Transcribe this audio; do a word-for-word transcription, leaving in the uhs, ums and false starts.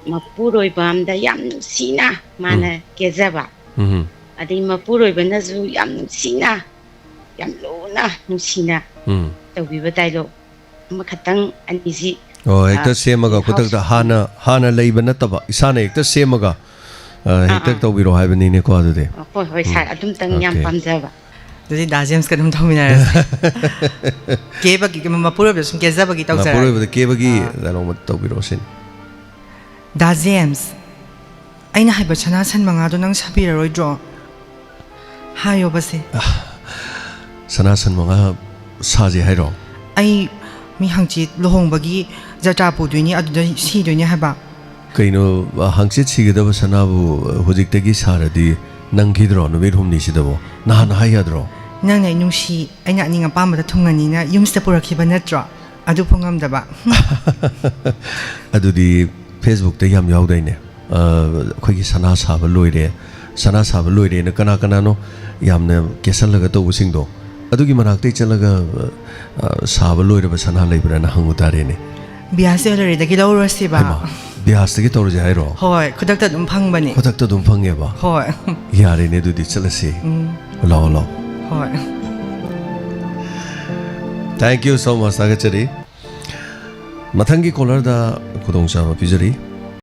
ꯃꯄꯨꯔꯣꯏꯕ ꯑꯝꯗ ꯌꯥꯝ ꯅꯨꯡꯁꯤꯅ ꯃꯥꯅ ꯀꯦꯖꯕ, ꯎꯝ꯫ ꯑꯗꯩ ꯃꯄꯨꯔꯣꯏꯕꯅꯁꯨ ꯌꯥꯝ ꯅꯨꯡꯁꯤꯅ, ꯌꯥꯝ ꯂꯨꯅ ꯅꯨꯡꯁꯤꯅ ꯎꯝ꯫ ꯇꯧꯕꯤꯕ ꯗꯥꯏꯂꯣꯛ ꯑꯃꯈꯛꯇꯪ ꯑꯅꯤꯁꯤ, ꯑꯣ, ꯍꯦꯛꯇ ꯑ, ꯁꯦꯝꯃꯒ ꯍꯥꯎꯁ-, ꯈꯨꯗꯛꯇ ꯍꯥꯟꯅ, ꯍꯥꯟꯅ ꯂꯩꯕ ꯅꯠꯇꯕ, ꯏꯁꯥꯅ ꯍꯦꯛꯇ ꯁꯦꯝꯃꯒ, ꯑ, ꯍꯦꯛꯇ ꯑꯥ, ꯑꯥ꯫ ꯇꯧꯕꯤꯔꯣ ꯍꯥꯏꯕꯅꯤꯅꯦꯀꯣ, ꯑꯗꯨꯗꯤ꯫ ꯑ, ꯍꯣꯏ, ꯍꯣꯏ, ꯎꯝ꯫ ꯁꯥꯔ, ꯑꯗꯨꯝꯇꯪ ꯌꯥꯝ ꯑꯣꯀꯦ꯫ ꯄꯥꯝꯖꯕ꯫ ꯑꯗꯨꯗꯤ ꯗꯥ ꯖꯦꯝꯁꯀ ꯑꯗꯨꯝ ꯇꯧꯃꯤꯟꯅꯔꯁꯦ꯫ ꯀꯦꯕꯒꯤ, ꯃꯄꯨꯔꯣꯏꯕꯗ ꯁꯨꯝ ꯀꯦꯖꯕꯒꯤ ꯇꯧꯖꯔꯒꯦ꯫ ꯃꯄꯨꯔꯣꯏꯕꯗ ꯀꯦꯕꯒꯤ ꯑꯥ꯫ ꯗꯥꯏꯂꯣꯛ ꯑꯃ ꯇꯧꯕꯤꯔꯛꯑꯣ ꯁꯤꯅꯤ꯫ ꯗꯥ ꯖꯦꯝꯁ, ꯑꯩꯅ ꯍꯥꯏꯕ ꯁꯅꯥ ꯁꯟ ꯃꯉꯥꯗꯣ ꯅꯪ ꯁꯥꯕꯤꯔꯔꯣꯏꯗ꯭ꯔꯣ? ꯍꯥꯏꯌꯣꯕꯁꯦ꯫ ꯑꯥ, ꯁꯅꯥ ꯁꯟ ꯃꯉꯥ ꯁꯥꯁꯦ ꯍꯥꯏꯔꯣ? ꯑꯩ ꯃꯤ ꯍꯪꯆꯤꯠ ꯂꯨꯍꯣꯡꯕꯒꯤ ꯖꯇ꯭ꯔꯥ ꯄꯨꯗꯣꯏꯅꯤ, ꯑꯗꯨꯗ ꯁꯤꯗꯣꯏꯅꯤ ꯍꯥꯏꯕ꯫ ꯀꯩꯅꯣ, ꯍꯪꯆꯤꯠ ꯁꯤꯒꯗꯕ ꯁꯅꯥꯕꯨ ꯍꯧꯖꯤꯛꯇꯒꯤ ꯁꯥꯔꯗꯤ ꯅꯪꯈꯤꯗ꯭ꯔꯣ ꯅꯨꯃꯤꯠ ꯍꯨꯝꯅꯤꯁꯤꯗꯕꯣ? ꯅꯍꯥꯟ ꯍꯥꯏ ꯌꯥꯗ꯭ꯔꯣ? ꯅꯪꯅ ꯑꯩ ꯅꯨꯡꯁꯤ, ꯑꯩꯅ ꯑꯅꯤꯡ ꯑꯄꯥꯝꯕꯗ ꯊꯨꯡꯉꯅꯤꯅ ꯌꯨꯝꯁꯤꯗ ꯄꯨꯔꯛꯈꯤꯕ ꯅꯠꯇ꯭ꯔꯣ? ꯑꯗꯨ ꯐꯥꯎ ꯉꯝꯗꯕ꯫ ꯑꯗꯨꯗꯤ Facebook-ꯇ ꯌꯥꯝ ꯌꯥꯎꯗꯥꯏꯅꯦ? ꯑ, ꯑꯩꯈꯣꯏꯒꯤ ꯁꯅꯥ ꯁꯥꯕ ꯂꯣꯏꯔꯦ, ꯁꯅꯥ ꯁꯥꯕ ꯂꯣꯏꯔꯦꯅ ꯀꯅꯥ ꯀꯅꯥꯅꯣ ꯌꯥꯝꯅ ꯀꯦꯁꯜꯂꯒ ꯇꯧꯕꯁꯤꯡꯗꯣ, ꯑꯗꯨꯒꯤ ꯃꯅꯥꯛꯇꯩ ꯆꯠꯂꯒ, ꯑ, ꯁꯥꯕ ꯂꯣꯏꯔꯕ ꯁꯅꯥ ꯂꯩꯕ꯭ꯔꯥꯅ ꯍꯪꯉꯨ ꯇꯥꯔꯦꯅꯦ꯫ ꯕꯤꯌꯥꯁ ꯖ꯭ꯋꯦꯂꯔꯤꯗꯒꯤ ꯂꯧꯔꯨꯔꯁꯤꯕ? ꯍꯩꯃꯥ, ꯕꯤꯌꯥꯁꯇꯒꯤ ꯇꯧꯔꯁꯦ ꯍꯥꯏꯔꯣ? ꯍꯣꯏ, ꯈꯨꯗꯛꯇ ꯑꯗꯨꯝ ꯐꯪꯕꯅꯤ꯫ ꯈꯨꯗꯛꯇ ꯑꯗꯨꯝ ꯐꯪꯉꯦꯕ? ꯍꯣꯏ꯫ ꯌꯥꯔꯦꯅꯦ, ꯑꯗꯨꯗꯤ ꯆꯠꯂꯁꯤ꯫ ꯎꯝ꯫ ꯂꯥꯛꯑꯣ, ꯂꯥꯛꯑꯣ꯫ ꯍꯣꯏ꯫ Thank you so much, ꯊꯥꯒꯠꯆꯔꯤ꯫ ꯃꯊꯪꯒꯤ caller-ꯗ ꯈꯨꯗꯣꯡꯆꯥꯕ ꯄꯤꯖꯔꯤ꯫